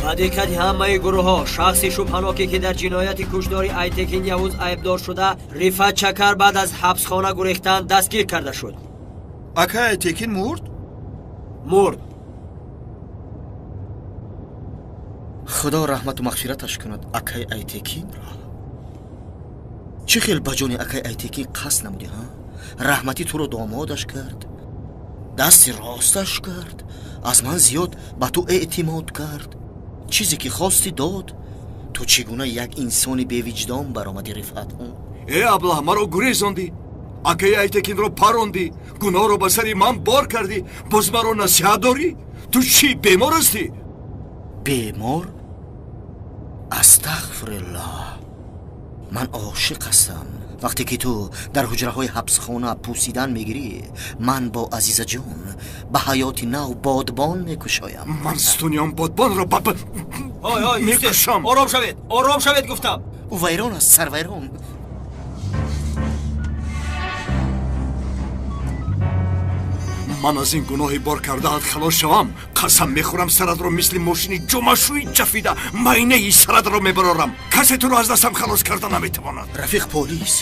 Ба диққати ҳамаи гурӯҳҳо, шахси шубҳаноке, ки дар ҷинояти кушдори Айтекин Явуз айбдор шуда, Рифат Чакар баъд аз ҳабсхона гурехтан дастгир карда шуд. Акай Айтекин мурд? Мурд. Худо раҳмату мағфираташ кунад акай Айтекинро. Чӣ хел ба ҷони акай Айтекин қасд намудӣ, ҳа? Раҳматӣ туро домодаш кард, дасти росташ кард, аз ман зиёд ба ту эътимод кард, чизе ки хости дод. Ту чӣ гуна як инсони бевиҷдон баромадӣ, Рифат? Э аблаҳ, маро гурезондӣ, акаи Айтекинро парондӣ, гуноҳро ба сари ман бор кардӣ, боз маро насиҳат дорӣ? Ту чӣ, бемор ҳастӣ? Бемор? Астағфируллоҳ, ман ошиқ ҳастам. Вақте ки ту дар ҳуҷраҳои ҳабсхона пусидан мегирӣ, ман бо Азизаҷон ба ҳаёти нав бодбон мекушоям. Ман сутуни он бодбонро мекушам. Ором шавед, ором шавед, гуфтам. Ӯ вайрон аст, сарвайрон. Ман аз ин гуноҳи бор кардаат халос шавам, қасам мехӯрам саратро мисли мошини ҷомашӯи ҷафида майнаи саратро мебарорам. Касе туро аз дастам халос карда наметавонад. Рафиқ полис,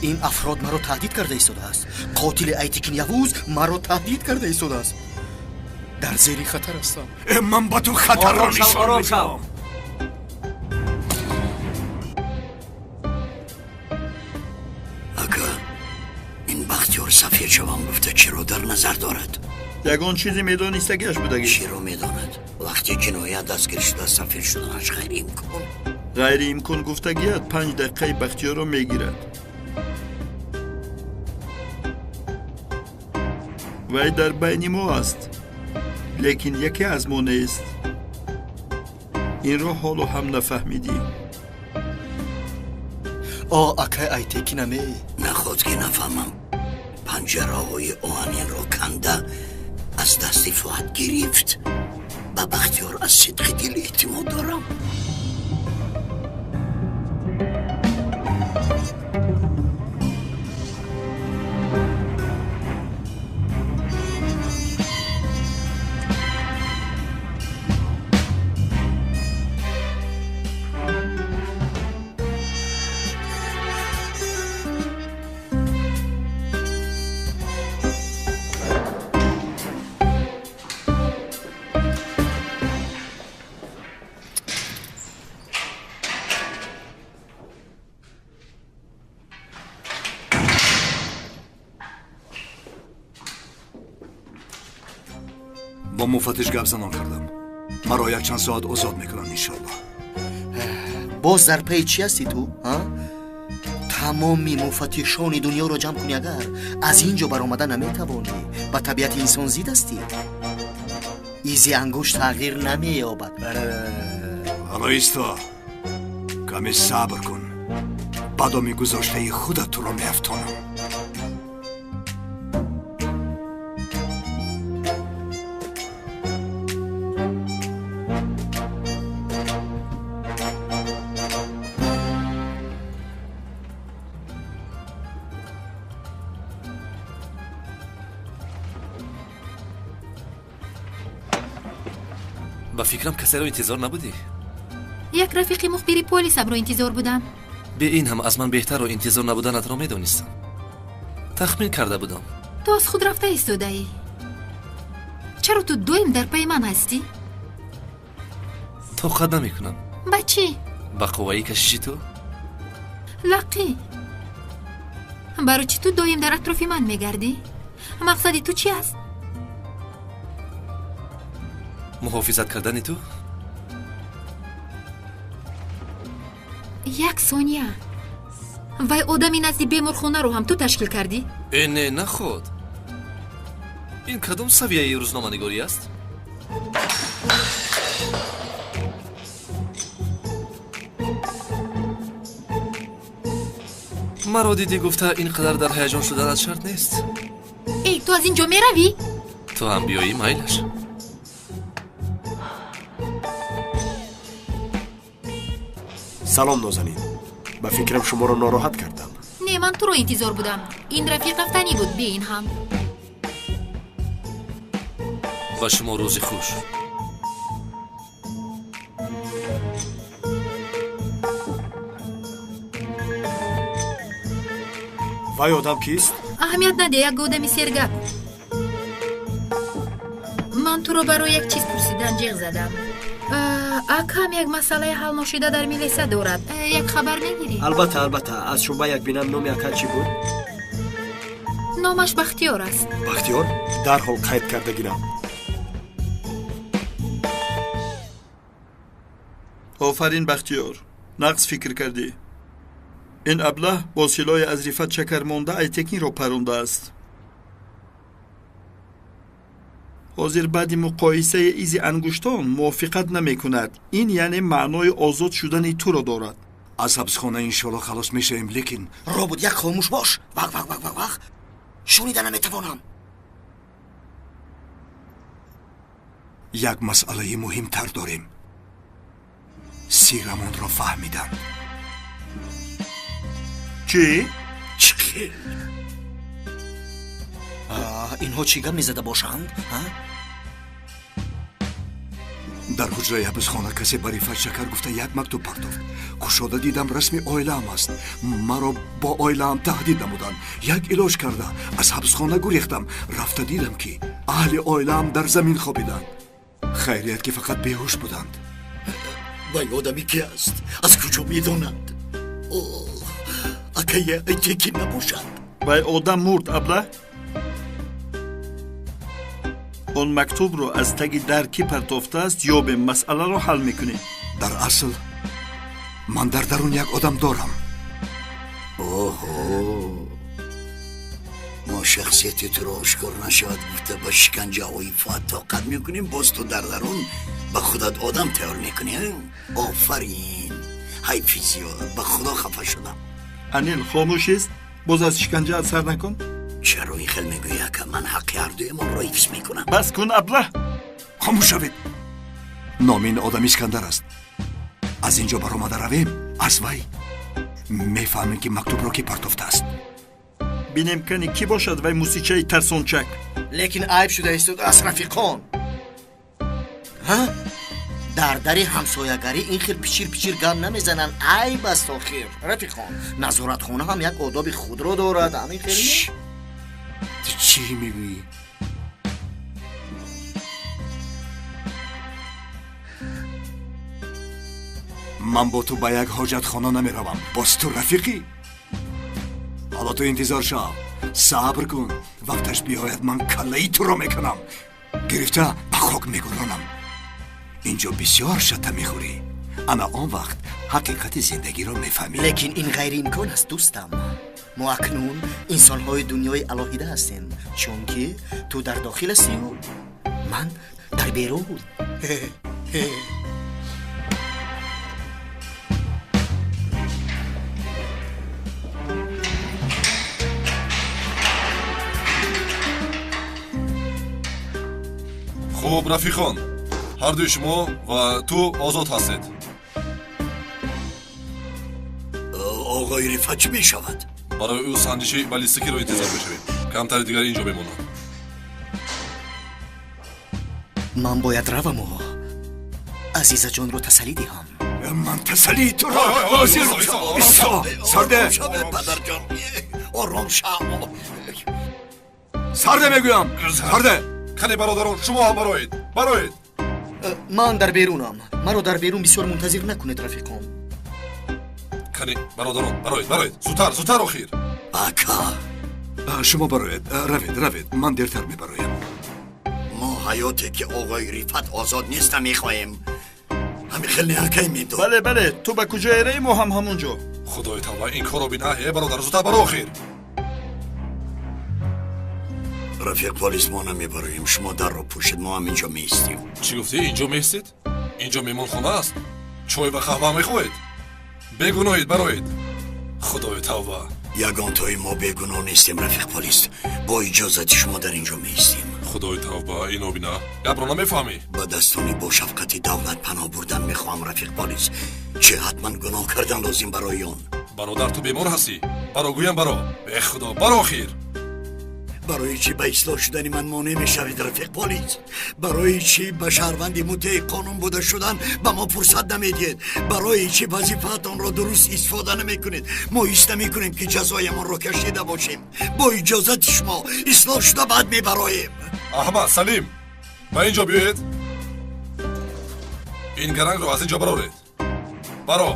ин афрод маро таҳдид карда истодааст. Қотили Айтекин Явуз маро таҳдид карда истодааст. Дар зери хатар ҳастам. Ман ба ту хатарро нишон медиҳам. Ака, ин Бахтиёр сафир шавам гуфта чиро дар назар дорад? Ягон чизе медонистагиаш будагӣ? Чиро медонад? Вақте ҷиноят дастгир шуда сафир шуданаш ғайриимкон. Ғайриимкон гуфтагият 5 дақиқаи Бахтиёрро мегирад. Вай дар байни мо аст, лекин яке аз мо нест. Инро ҳоло ҳам нафаҳмидӣ. О, акай Айтекинаме. Наход ки нафаҳмам. Панҷараҳои оҳанинро канда аз дасти Фуат гирифт. Ба Бахтиёр аз сидқи дил эътимод дорам. Бо муфаттиш гап занон кардам. Маро якчанд соат озод мекунанд, иншоаллоҳ. Боз дар пайи чӣ ҳастӣ ту? Тамоми муфаттишони дунёро ҷамъ кунӣ, агар аз ин ҷо баромада наметавонӣ. Ба табиати инсон зид ҳастӣ. Изи ангушт тағйир намеёбад. Ҳало исто, каме сабр кун. Ба доми гузоштаи худат туро меафтонам. Ба фикрам касеро интизор набудӣ? Як рафиқи мухбири полисамро интизор будам. Бе ин ҳам аз ман беҳтарро интизор набуданатро медонистам. Тахмин карда будам. Ту аз худ рафта истодаӣ. Чаро ту доим дар пайи ман ҳастӣ? Тоқат намекунам. Ба чӣ? Ба қувваи кашиши ту? Лақӣ, барои чӣ ту доим дар атрофи ман мегардӣ? Мақсади ту чӣ аст? Муҳофизат кардани ту? Як сония. Вай одами назди беморхонаро ҳам ту ташкил кардӣ? Э, не, наход. Ин кадом савияи рӯзноманигорӣ аст? Маро дидӣ гуфта ин қадар дар ҳаяҷон шуданат шарт нест. Эй, ту аз ин ҷо меравӣ? Ту ҳам биёӣ майлаш. Салом, Нозанин. Ба фикрам шуморо нороҳат кардам. Не, ман туро интизор будам. Ин рафиқ рафтанӣ буд, бе ин ҳам. Ба шумо рӯзи хуш. Вай одам кист? Аҳамият наде, як одами сергап. Ман туро барои як чиз пурсидан ҷиғ задам. Акам як масъалаи ҳалношида дар милиса дорад. Як хабар мегирӣ? Албатта, албатта. Аз шуба як бинам номи ака чӣ буд? Номаш Бахтиёр аст. Бахтиёр? Дарҳол қайд карда гирам. Офарин Бахтиёр, нағз фикр кардӣ. Ин аблаҳ бо силоҳи аз Рифат Чакар монда Айтекинро парондааст. Ҳозир баъди муқоисаи изи ангуштон мувофиқат намекунад. Ин яъне маънои озод шудани туро дорад. Аз ҳабсхона иншоалло халос мешавем, лекин робот як хомӯш бош. Вақ вақ вақ вақ вақ, шунида наметавонам. Як масъалаи муҳимтар дорем. Сиррамонро фаҳмиданд. Чӣ? Чӣ хел? Инҳо чӣ гап мезада бошанд? Дар ҳуҷраи ҳабсхона касе ба Рифат Шакар гуфта як мактуб партофт. Кушода дидам расми оилаам аст. Маро бо оилаам таҳдид намуданд. Як илоҷ карда аз ҳабсхона гурехтам. Рафта дидам, ки аҳли оилаам дар замин хобиданд. Хайрият, ки фақат беҳуш буданд. Вай одами ки аст? Аз куҷо медонад? Акаи Айтекин набошад. Вай одам мурд, аблаҳ. Он мактубро аз таги дар кӣ партофтааст, ёбем, масъаларо ҳал мекунем. Дар асл ман дар дарун як одам дорам. Оҳо, мо шахсияти туро ошкор нашавад гуфта ба шиканҷаҳои Фуат тоқат мекунем, боз ту дар дарун ба худат одам тайёр мекунӣ. Офарин, ҳайфи зиёд, ба худо хафа шудам. Анил, хомӯшист? Боз аз шиканҷаат сар накун. Чаро ин хел мегӯӣ, ака? Ман ҳаққи ҳардуемонро ҳифз мекунам. Бас кун, аблаҳ. Хомӯш шавед. Номи ин одам Искандар аст. Аз ин ҷо баромада равем, аз вай мефаҳмем, ки мактубро ки партофтааст. Бинем кани кӣ бошад вай мусичаи тарсончак. Лекин айб шуда истодааст, рафиқон. Дар дари ҳамсоягарӣ ин хел пичир пичир гап намезананд. Айб аст охир, рафиқон. Назоратхона ҳам як одоби худро дорад. Ҳамин хел не? Ту чӣ мегӯӣ? Ман бо ту ба як ҳоҷатхона намеравам. Боз ту рафиқӣ? Ҳоло ту интизор шав, сабр кун. Вақташ биёяд ман каллаи туро мекунам, гирифта ба хок мегуронам. Инҷо бисёр шата мехӯрӣ. Ана он вақт ҳақиқати зиндагиро мефаҳмӣ. Лекин ин ғайриимкон аст, дӯстам. Мо акнун инсонҳои дунёи алоҳида ҳастем, чунки ту дар дохил ҳастию ман дар берун. Хуб, рафиқон, ҳардуи шумо ва ту озод ҳастед. Оғои Рифат чӣ мешавад? Барои ӯ санҷиши баллистикиро интизор мешавем. Камтари дигар инҷо мемонад. Ман бояд раваму Азизаҷонро тасаллӣ диҳам. Ман тасаллии туро ҳозир. Исо, сарде, падарҷон, ором шав. Сарде мегӯям, сарде. Кани бародарон, шумо ҳам бароед, бароед. Ман дар берунам. Маро дар берун бисёр мунтазир накунед, рафиқон. Кани бародарон, бароед, бароед, зудтар, зудтар охир. Ака, шумо бароед, равед, равед, ман дертар мебароям. Мо ҳаёте ки оғои Рифат озод нест намехоҳем. Ҳамин хел не, акай медод? Бале, бале, ту ба куҷое раи, мо ҳам ҳамон ҷо. Худои тавба, ин корро бина, э бародар, зудтар баро охир. Рафиқ полис, мо намебароем, шумо дарро пӯшед, мо ҳам инҷо меистем. Чӣ гуфтӣ, инҷо меистед? Инҷо меҳмонхона аст? Чой ва қаҳва мехоҳед? Бегуноҳед, бароед. Худои тавба. Ягонтои мо бегуноҳ нестем, рафиқ полис. Бо иҷозати шумо дар инҷо меистем. Худои тавба, ино бина, гапро намефаҳмӣ? Ба дастони бошафқати давлат паноҳ бурдан мехоҳам, рафиқ полис. Чӣ ҳатман гуноҳ кардан лозим барои он? Бародар, ту бемор ҳастӣ. Баро, гӯям, баро. Э худо, баро охир. Барои чӣ ба ислоҳ шудани ман монеъ мешавед, рафиқ полис? Барои чӣ ба шаҳрванди мутеи қонун буда шудан ба мо фурсат намедиҳед? Барои чӣ вазифаатонро дуруст истифода намекунед? Мо ҳис намекунем, ки ҷазоямонро кашида бошем. Бо иҷозати шумо ислоҳ шуда баъд мебароем. Аҳмад, Салим, ба ин ҷо биёед. Ин гарангро аз ин ҷо бароред. Баро.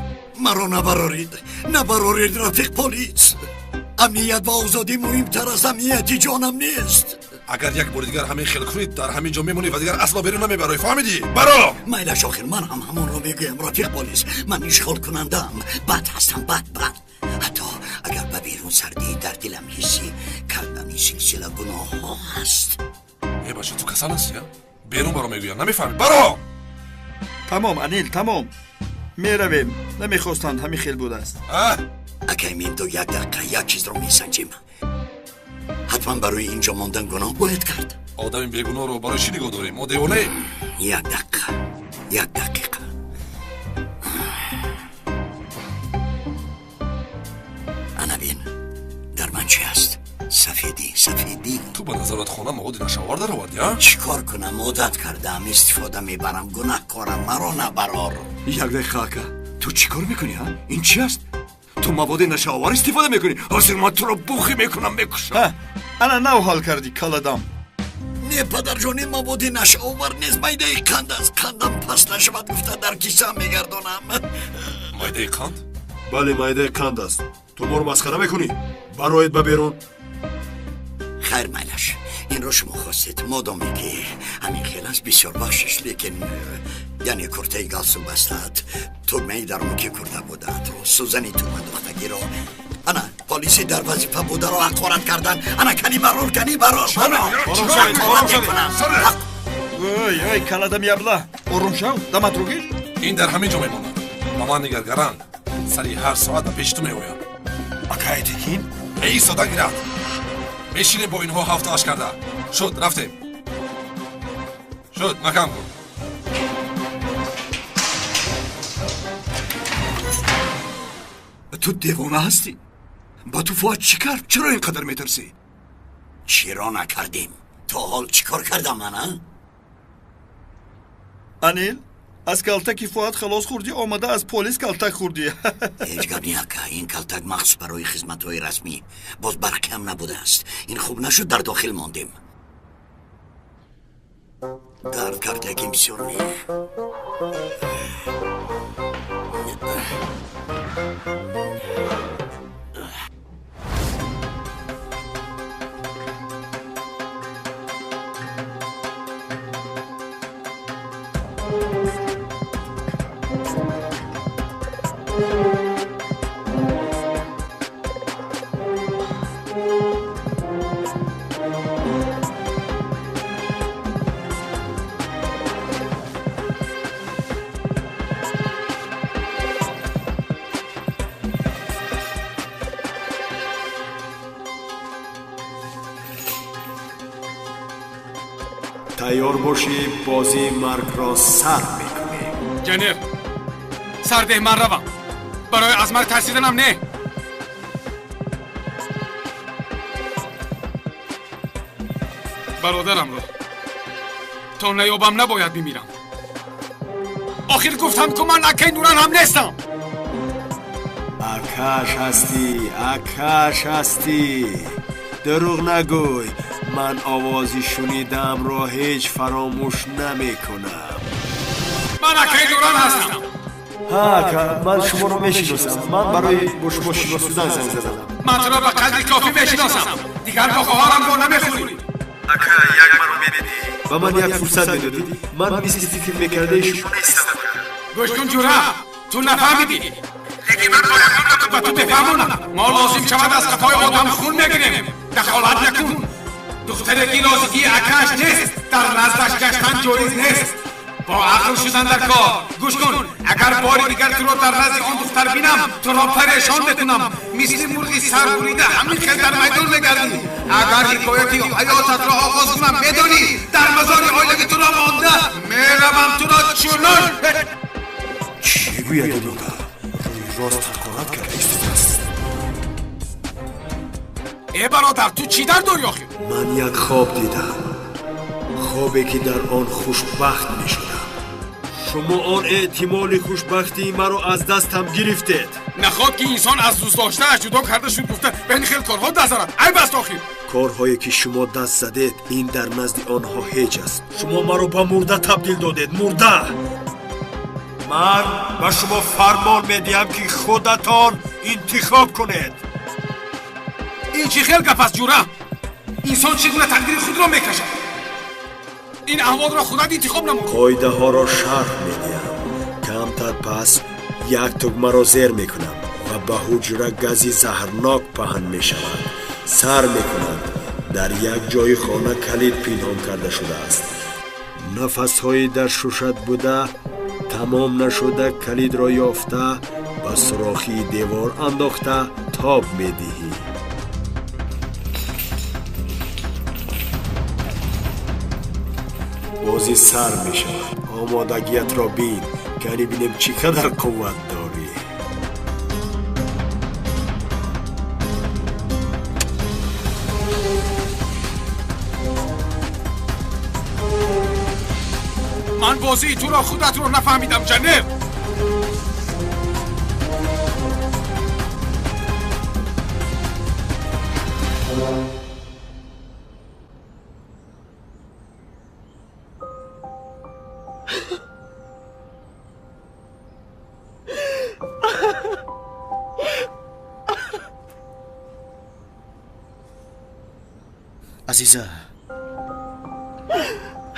Маро набароред, набароред, рафиқ полис. Амният ва озодӣ муҳимтар аз амнияти ҷонам нест. Агар як бори дигар ҳамин хел кунед, дар ҳамин ҷо мемонӣ ва дигар асло берун намебароӣ. Фаҳмидӣ? Баро! Майлаш, охир ман ҳам ҳамонро мегӯям, рафиқ полис. Ман ишғолкунандаам, бад ҳастам, бад, бад. Ҳатто агар ба берун сардӣ, дар дилам ҳисси кардани силсила гуноҳҳо ҳаст. Э бача, ту касал ҳастӣ, а? Берун баро мегӯям, намефаҳмӣ? Баро! Тамом, Анил, тамом. Меравем. Намехостанд, ҳамин хел будааст. Акай Мимдо, як дақиқа, як чизро месанҷем. Ҳатман барои инҷо мондан гуноҳ бояд кард. Одами бегуноҳро барои чӣ нигоҳ дорем? Мо девонаем. Як дақиқа, як дақиқа. Ана бин, дар ман чӣ ҳаст? Сафедӣ, сафедӣ. Ту ба назоратхона маводи нашавар даровардӣ, а? Чӣ кор кунам? Одат кардаам, истифода мебарам, гунаҳкорам, маро набарор. Як дақиқа, ака, ту чӣ кор мекунӣ, а? Ин чӣ аст? Ту маводи нашаовар истифода мекунӣ? Ҳозир ман туро бухӣ мекунам, мекушам. Ана нав ҳал кардӣ, каладам. Не, падарҷон, ин маводи нашаовар нест, майдаи қанд аст. Қандам паст нашавад гуфта дар кисаам мегардонам. Майдаи қанд? Бале, майдаи қанд аст. Ту моро масхара мекунӣ? Бароед ба берун. Хайр, майлаш, инро шумо хостед. Модоме ки ҳамин хел аст, бисёр бахшиш, лекин яъне куртаи галстук бастаат, тугмаи дармоки курта будаатро, сӯзани тугмадухтагиро, ана полиси дар вазифа бударо ҳақорат кардан. Ана кани барор, кани барор, ҳақорат мекунам. Ой, ой, каладам ябла, ором шав, даматро гир. Ин дар ҳамин ҷо мемонад. Ба ман нигар, гаранг, сари ҳар соат ба пеши ту меоям. Ака Айтекин? Эй, сода гирад. Мешинем бо инҳо ҳафтааш карда. Шуд, рафтем. Шуд, макам кун. Ту девона ҳастӣ? Ба ту Фуад чӣ кард? Чаро ин қадар метарсӣ? Чиро накардем? То ҳол чӣ кор кардам ман, а? Анил, аз калтаки Фуад халос хӯрдӣ, омада аз полис калтак хӯрдӣ. Ҳеҷ гап не, ака. Ин калтак махсус барои хизматҳои расмӣ. Боз барқӣ ҳам набудааст. Ин хуб нашуд, дар дохил мондем. Дард кард, лекин бисёр не. Тайёр бошӣ, бозии маргро сар мекунем. Ҷанер, сардеҳ, ман равам. Барои аз марг тарсиданам не. Бародарамро то наёбам набояд бимирам. Охир гуфтам, ку ман акаи Нуран ҳам нестам. Акаш ҳастӣ, акаш ҳастӣ. Дурӯғ нагӯй. Ман овози шунидамро ҳеҷ фаромӯш намекунам. Ман акаи Нуран ҳастам. Ҳа, ака, ман шуморо мешиносам. Ман барои бо шумо шинос шудан занг задам. Ман туро ба қадри кофӣ мешиносам. Дигар бо хоҳарам бо намехӯрӣ. Ака, як маро медидӣ? Ба ман як фурсат медодӣ? Ман мисли фикр мекардаи шумо нестам. Гӯш кун, ҷура, ту нафаҳмидӣ. Лекин ман бояд ба ту бифаҳмонам. Мо лозим шавад аз қафои одам хун мегирем. Дахолат накун. Духтаре ки розигии акааш нест, дар наздаш гаштан ҷоиз нест. Бо ақл шудан дар кор. Гӯш кун, агар бори дигар туро дар назди он духтар бинам, туро парешон мекунам. Мисли мурғи сарбурида ҳамин хел дар майдон мегардӣ. Агар ҳикояти ҳаётатро оғоз кунам, медонӣ, дар мазори оилаги туро монда меравам, туро чунон. Чӣ гӯяд ин одам? Рӯи рост ҳақорат карда истодааст. Э бародар, ту чӣ дар дорӣ охир? Ман як хоб дидам, хобе ки дар он хушбахт мешудам. Шумо он эҳтимоли хушбахтии маро аз дастам гирифтед. Наход ки инсон аз дӯстдоштааш ҷудо карда шуд гуфта ба ин хел корҳо даст зарад. Айб аст охир. Корҳое ки шумо даст задед, ин дар назди онҳо ҳеҷ аст. Шумо маро ба мурда табдил додед, мурда. Ман ба шумо фармон медиҳам ки худатон интихоб кунед. Ин чӣ хел гап аст, ҷура? Инсон чӣ гуна тақдири худро мекашад? Ин аҳволро худат интихоб намуд. Қоидаҳоро шарҳ медиҳам. Камтар пас як тугмаро зер мекунам ва ба ҳуҷра гази заҳрнок паҳн мешавад. Сар мекунанд. Дар як ҷои хона калид пинҳон карда шудааст. Нафасҳои дар шушат буда тамом нашуда калидро ёфта ба сурохии девор андохта тоб медиҳӣ. Бозӣ сар мешавад. Омодагиятро бин, кани бинем чӣ қадар қувват дорӣ. Ман бозии туро худатро нафаҳмидам, ҷанеб. Азиза,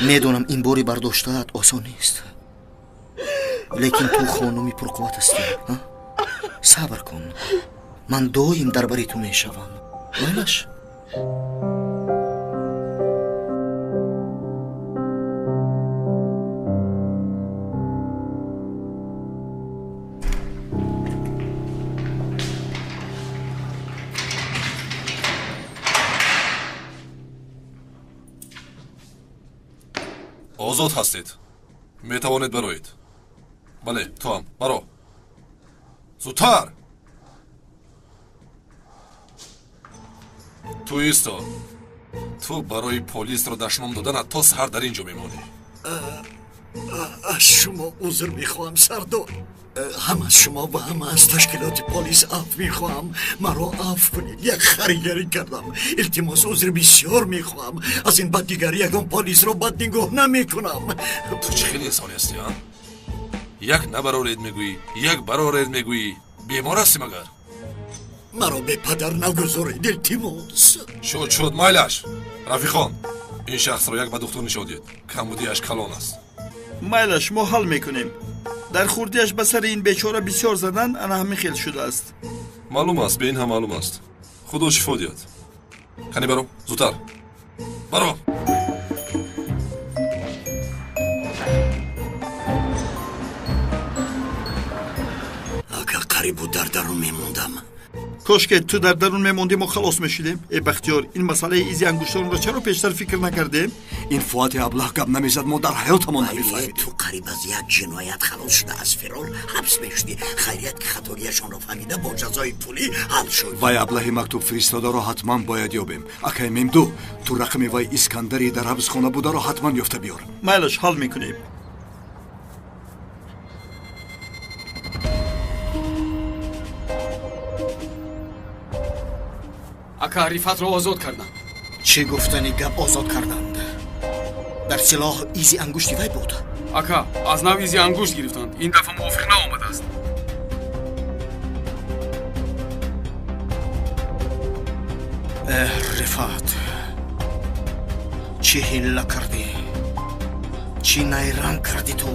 медонам ин бори бардоштаат осон нест, лекин ту хонуми пурқувват ҳастӣ. Сабр кун, ман доим дар бари ту мешавам. Майлаш? Озод ҳастед, метавонед бароед. Бале, туам баро. Зудтар. Ту исто. Ту барои полисро дашном доданат то саҳар дар ин ҷо мемонӣ. Аз шумо узр мехоҳам, сардор. Ҳам аз шумо ва ҳам аз ташкилоти полис афв мехоҳам. Маро афв кунед, як харигарӣ кардам. Илтимос, узр бисёр мехоҳам. Аз ин баъд дигар ягон полисро бад нигоҳ намекунам. Ту чӣ хел инсоне ҳастӣ, а? Як набароред мегӯӣ, як бароред мегӯӣ. Бемор ҳастӣ магар? Маро бепадар нагузоред, илтимос. Шуд, шуд, майлаш. Рафиқон, ин шахсро як ба духтур нишон диҳед. Камбудиаш калон аст. Майлаш, мо ҳал мекунем. Дар хурдиаш ба сари ин бечора бисёр задан ана ҳамин хел шудааст. Маълум аст, бе ин ҳам маълум аст. Худо шифо диҳад. Кани баро, зудтар. Баро. Агар қарибу дар дарун мемондам. Кошке ту дар дарун мемондӣ, мо халос мешудем. Э Бахтиёр, ин масъалаи изи ангуштонро чаро пештар фикр накардем? Ин Фуати аблаҳ гап намезад, мо дар ҳаётамон намефаҳмидем. Ту қариб аз як ҷиноят халос шуда аз фирор ҳабс мешудӣ. Хайрият ки хаторияшонро фаҳмида бо ҷазои пулӣ ҳал шуд. Вай аблаҳи мактуб фиристодаро ҳатман бояд ёбем. Акай Мемду, ту рақами вай Искандари дар ҳабсхона бударо ҳатман ёфта биёр. Майлаш, ҳал мекунем. Ака, Рифатро озод кардам. Чӣ гуфтани гап озод карданд? Дар силоҳ изи ангушти вай буд. Ака, аз нав изи ангушт гирифтанд. Ин дафъа мувофиқ наомадааст. Эҳ, Рифат, чӣ ҳилла кардӣ? Чӣ найранг кардӣ ту?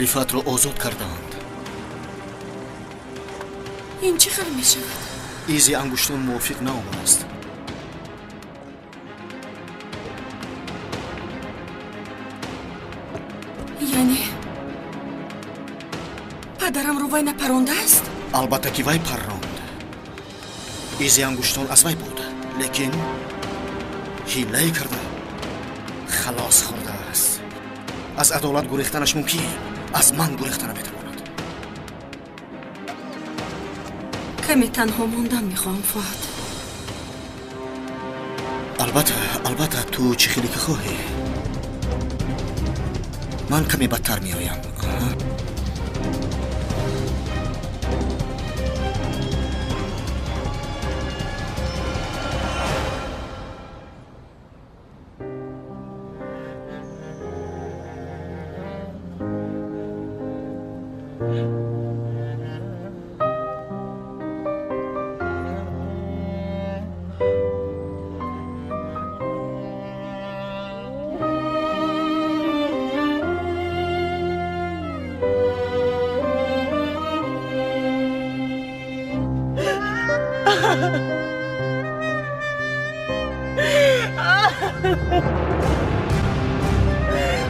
Рифатро озод карданд. Ин чӣ хел мешавад? Изи ангуштон мувофиқ наомадааст. Яъне падарамро вай напарондааст? Албатта ки вай парронд. Изи ангуштон аз вай буд, лекин ҳилае карда халос хӯрдааст. Аз адолат гурехтанаш мумкин, аз ман гурехта наметавонад. Каме танҳо мондан мехоҳам, Фуад. Албатта, албатта, ту чӣ хеле ки хоҳӣ. Ман каме бадтар меоям.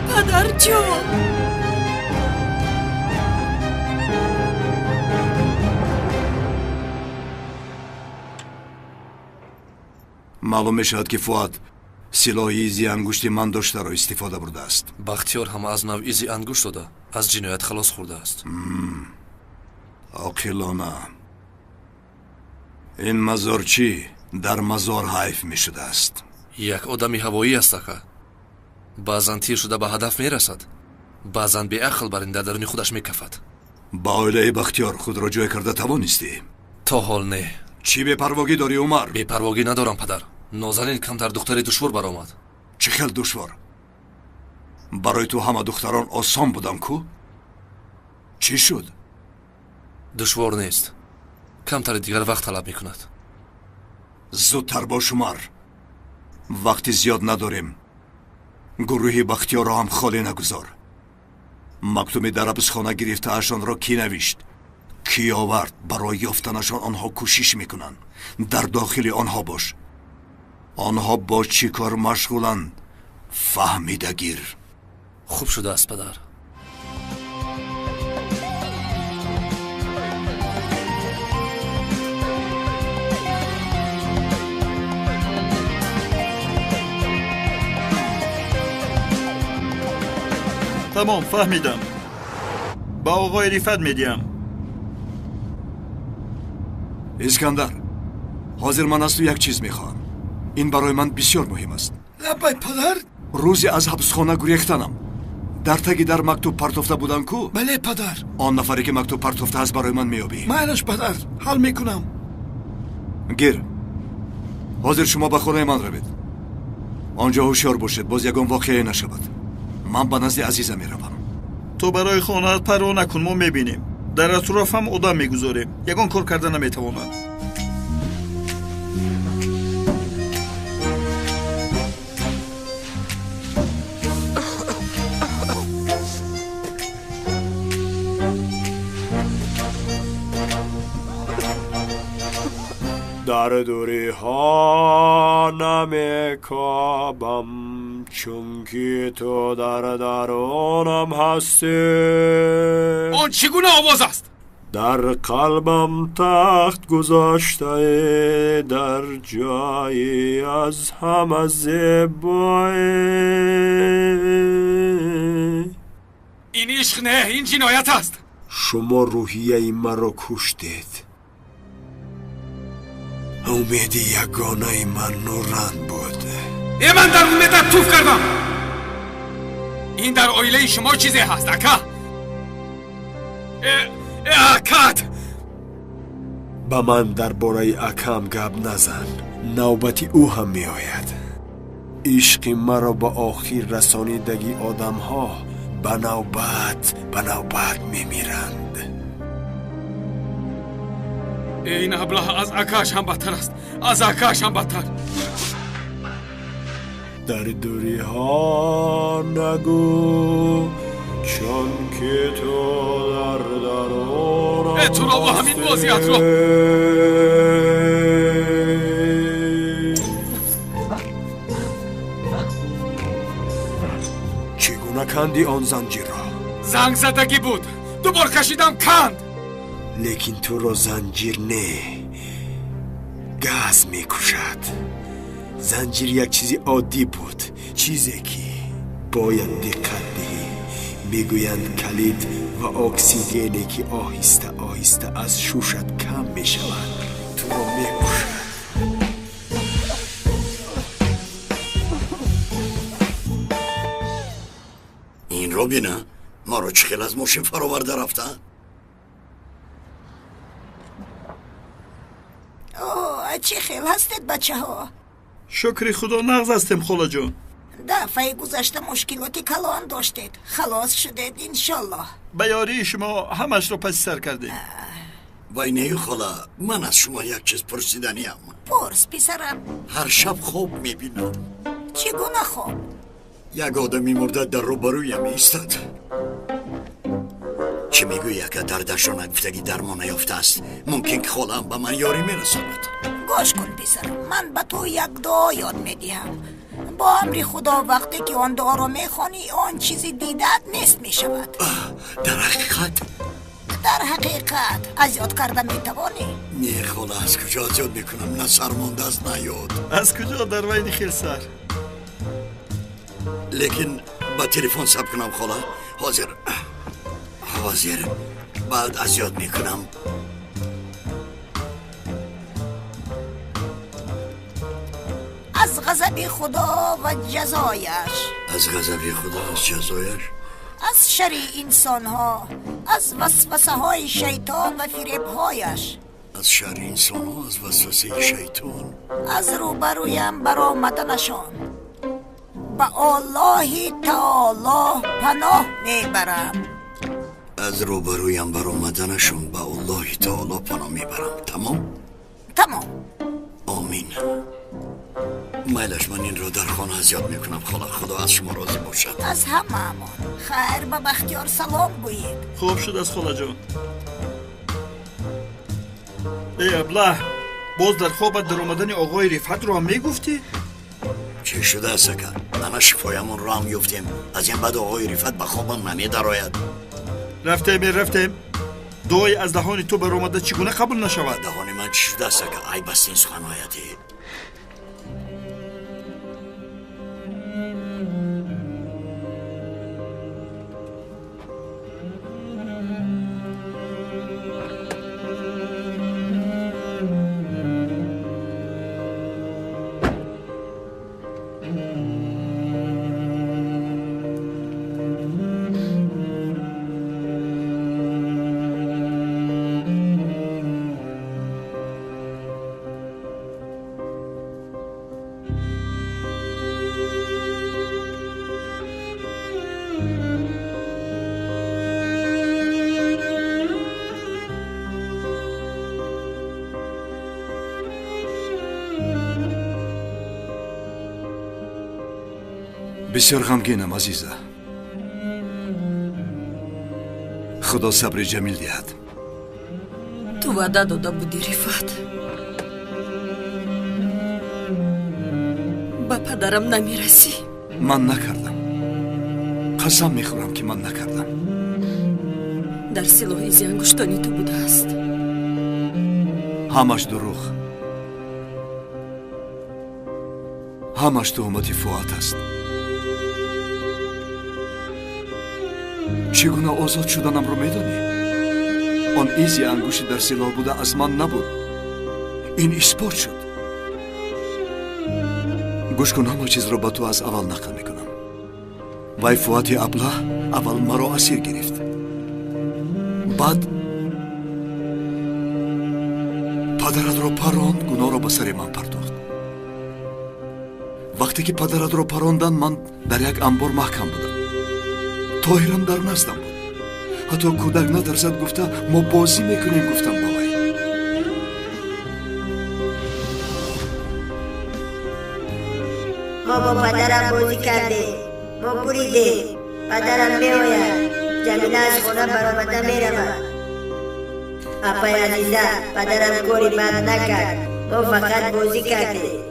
Падарҷон! Маълум мешавад, ки Фуад силоҳи изи ангушти ман доштаро истифода бурдааст. Бахтиёр ҳам аз нав изи ангушт дода, аз ҷиноят халос хӯрдааст. Оқилона. Ин мазорчӣ дар мазор ҳайф мешудааст. Як одами ҳавоӣ аст, ака. Баъзан тир шуда ба ҳадаф мерасад, баъзан беақл бар ин дар даруни худаш мекафад. Ба оилаи Бахтиёр худро ҷой карда тавонистӣ? То ҳол не. Чӣ бепарвогӣ дорӣ, Умар? Бепарвогӣ надорам, падар. Нозанин камтар духтари душвор баромад. Чӣ хел душвор? Барои ту ҳама духтарон осон будам ку? Чӣ шуд? Душвор нест. Камтари дигар вақт талаб мекунад. Зудтар бош, Умар. Вақти зиёд надорем. Гурӯҳи Бахтиёрро ҳам холӣ нагузор. Мактуми дар ҳабсхона гирифтаашонро кӣ навишт? Кӣ овард? Барои ёфтанашон онҳо кӯшиш мекунанд. Дар дохили онҳо бош. Онҳо бо чӣ кор машғуланд? Фаҳмида гир. Хуб шудааст, падар. Тамом, фаҳмидам. Ба оғои Рифат медиҳам. Искандар, ҳозир ман аз ту як чиз мехоҳам. Ин барои ман бисёр муҳим аст. Лаббай, падар. Рӯзе аз ҳабсхона гурехтанам. Дар таги дар мактуб партофта будам ку? Бале, падар. Он нафаре ки мактуб партофтааст барои ман меёбӣ. Майлаш, падар, ҳал мекунам. Гир. Ҳозир шумо ба хонаи ман равед. Он ҷо ҳушёр бошед, боз ягон воқеае нашавад. Ман ба назди Азиза меравам. Ту барои хонаат парво накун, мо мебинем. Дар атроф ҳам одам мегузорем. Ягон кор карда наметавонад. Дар дуриҳо намекобам, чунки ту дар дарунам ҳастӣ. Он чӣ гуна овоз аст? Дар қалбам тахт гузоштаӣ, дар ҷое аз ҳама зебоӣ. Ин ишқ не, ин ҷиноят аст. Шумо рӯҳияи маро куштед. Умеди ягонаи ман Нуран буд. Э, ман дар умедат туф кардам. Ин дар оилаи шумо чизе ҳаст, ака. Акат! Ба ман дар бораи акам гап назан. Навбати ӯ ҳам меояд. Ишқи маро ба охир расонидагии одамҳо ба навбат ба навбат мемиранд. Ин аблаҳ аз акааш ҳам бадтар аст. Аз акааш ҳам бадтар. Дар дуриҳо нагӯ, чунки ту дар дарунам туро бо ҳамин бозиятро. Чӣ гуна канди он занҷирро? Занг задагӣ буд. Ду бор кашидам, канд. Лекин туро занҷир не, Газ мекушад. Занҷир як чизи оддӣ буд, чизе ки бояд диққат диҳӣ. Мегӯянд калид ва оксигене ки оҳиста оҳиста аз шушат кам мешавад, туро мекушад. Инро бина, маро чӣ хел аз мошин фароварда рафта? О, чӣ хел ҳастед, бачаҳо? Шукри Худо, нағз ҳастем, холаҷон. Дафъаи гузашта мушкилоти калон доштед, халос шудед, иншоллоҳ. Ба ёрии шумо ҳамашро паси сар кардем. Вай нею хола, ман аз шумо як чиз пурсиданиям. Пурс, писарам. Ҳар шаб хоб мебинам. Чӣ гуна хоб? Як одами мурда дар рӯбарӯям меистад. Чӣ мегӯӣ, ака дардашро нагуфтагӣ дармон наёфтааст? Мумкин ки холаам ба ман ёрӣ мерасонад. Гӯш кун, писарам, ман ба ту як дуо ёд медиҳам. Бо амри Худо вақте ки он дуоро мехонӣ, он чизи дидаат нест мешавад. Дар ҳақиқат? Дар ҳақиқат. Аз ёд карда метавонӣ? Не хола, аз куҷо аз ёд мекунам? На сар мондааст, на ёд. Аз куҷо дар вайни хел сар? Лекин ба телефон сабт кунам, хола. Ҳозир, ҳозир, баъд аз ёд мекунам. Аз ғазаби Худо ва ҷазояш. Аз ғазаби Худо, аз ҷазояш. Аз шарри инсонҳо, аз васвасаҳои шайтон ва фиребҳояш. Аз шарри инсонҳо, аз васвасаи шайтон. Аз рӯбарӯям баромаданашон. Ба Аллоҳи таоло паноҳ мебарам. Аз рӯбарӯям баромаданашон ба Аллоҳи таоло паноҳ мебарам. Тамом? Тамом. Омин. Майлаш, ман инро дар хона аз ёд мекунам, хола. Худо аз шумо розӣ бошад. Аз ҳамаамон. Хайр, ба Бахтиёр салом гӯед. Хуб шудааст, холаҷон. Эй аблаҳ, боз дар хобат даромадани оғои Рифатро ҳам мегуфтӣ? Чӣ шудааст, ака? Ана шифоямонро ҳам ёфтем. Аз ин баъд оғои Рифат ба хобам намедарояд. Рафтем, рафтем. Дуои аз даҳони ту баромада чӣ гуна қабул нашавад? Даҳони ман чӣ шудааст, ака? Айб аст ин суханҳояти. Бисёр ғамгинам, азиза. Худо сабри ҷамил диҳад. Ту ваъда дода будӣ, Рифат. Ба падарам намерасӣ. Ман накардам. Қасам мехӯрам, ки ман накардам. Дар силоҳи изи ангуштони ту будааст. Ҳамаш дурӯғ. Ҳамаш туҳмати Фуат аст. Чӣ гуна озод шуданамро медонӣ? Он изи ангушти дар силоҳ буда аз ман набуд. Ин исбот шуд. Гӯш кун, ҳама чизро ба ту аз аввал нақл мекунам. Вай Фуати аблаҳ аввал маро асир гирифт. Баъд падаратро паронд, гуноҳро ба сари ман партохт. Вақте ки падаратро паронданд, ман дар як анбор маҳкам будам. Тоҳирам дар наздам буд. Ҳатто кӯдак натарсад гуфта, мо бозӣ мекунем, гуфтам ба вай. Мо бо падарам бозӣ кардем, мо буридем. Падарам меояд. Ҷамила аз хона баромада меравад. Апай азиза, падарам кори бад накард. Мо фақат бозӣ кардем.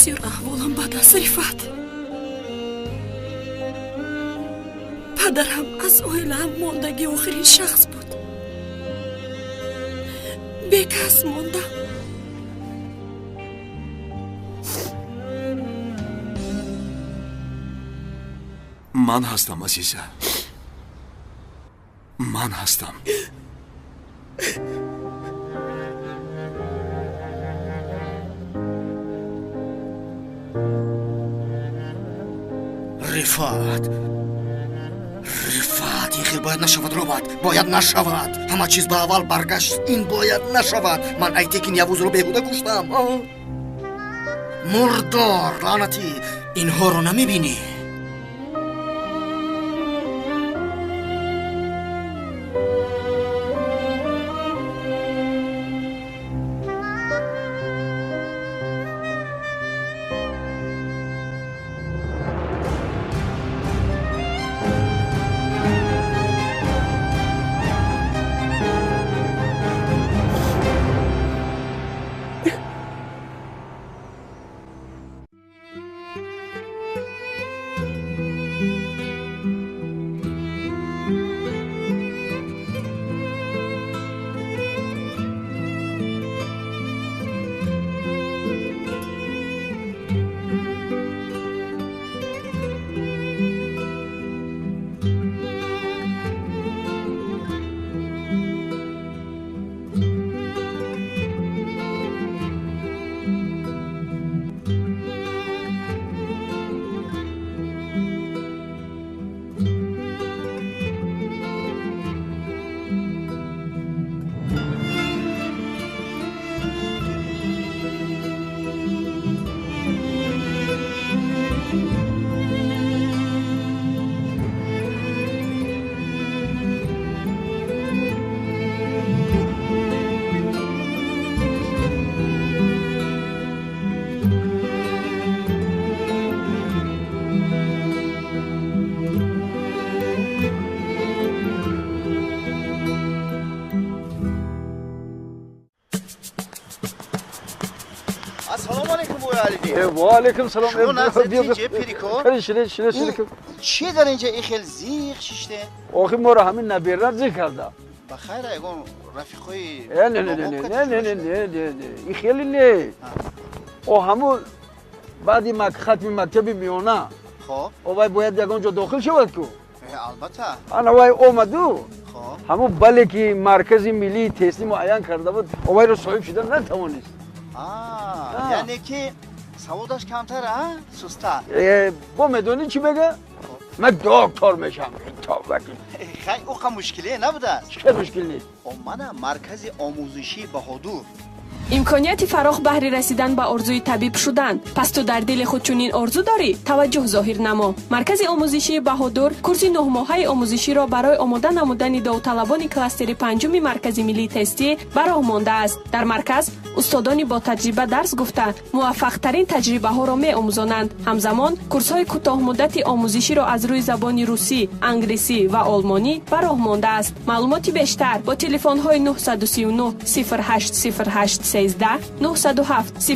Бисёр аҳволам бад аст, Рифат. Падарам аз оилаам мондаги охирин шахс буд. Бекас мондам. Ман ҳастам, азиза, ман ҳастам. Рифат, Рифат, ин хел бояд нашавад, робат, бояд нашавад. Ҳама чиз ба аввал баргашт, ин бояд нашавад. Ман Айтекин Явузро беҳуда куштам. Мурдор, лаънатӣ, инҳоро намебинӣ? Ваалейкум салом. Шумо нағзед, пирико? Шире, шире, шире. Чи дар инҷа ин хел зиқ шиште? Охи моро ҳамин набера зиқ карда. Ба хайр, ягон рафиқои Не, не, не, не, не, не, не, не, не. Ин хеле не. О ҳамун баъди хатми мактаби миёна. Хоб. О вай бояд ягон ҷо дохил шавад ку. Албатта. Ана вай омаду. Ҳамун бале ки маркази миллии тестӣ муайян карда буд, о вайро соҳиб шуда натавонист. Яъне ки саводаш камтар, а? Сустар. Бо медонӣ чӣ мега? Ман доктор мешам. Хай, ӯ қа мушкиле набудааст. Чӣ мушкил нест? Мана маркази омӯзишии Баҳодур. Имконияти фарох баҳри расидан ба орзуи табиб шудан. Пас ту дар дили худ чунин орзу дорӣ? Таваҷҷӯҳ зоҳир намо. Маркази омӯзишии Баҳодур курси нӯҳмоҳаи омӯзиширо барои омода намудани довталабони кластери панҷуми маркази миллии тестӣ ба роҳ мондааст. Дар марказ устодони бо таҷриба дарс гуфта муваффақтарин таҷрибаҳоро меомӯзонанд. Ҳамзамон курсҳои кӯтоҳмуддати омӯзиширо аз рӯи забони русӣ, англисӣ ва олмонӣ ба роҳ мондааст. Маълумоти бештар бо телефонҳои 939 08 08 13 907.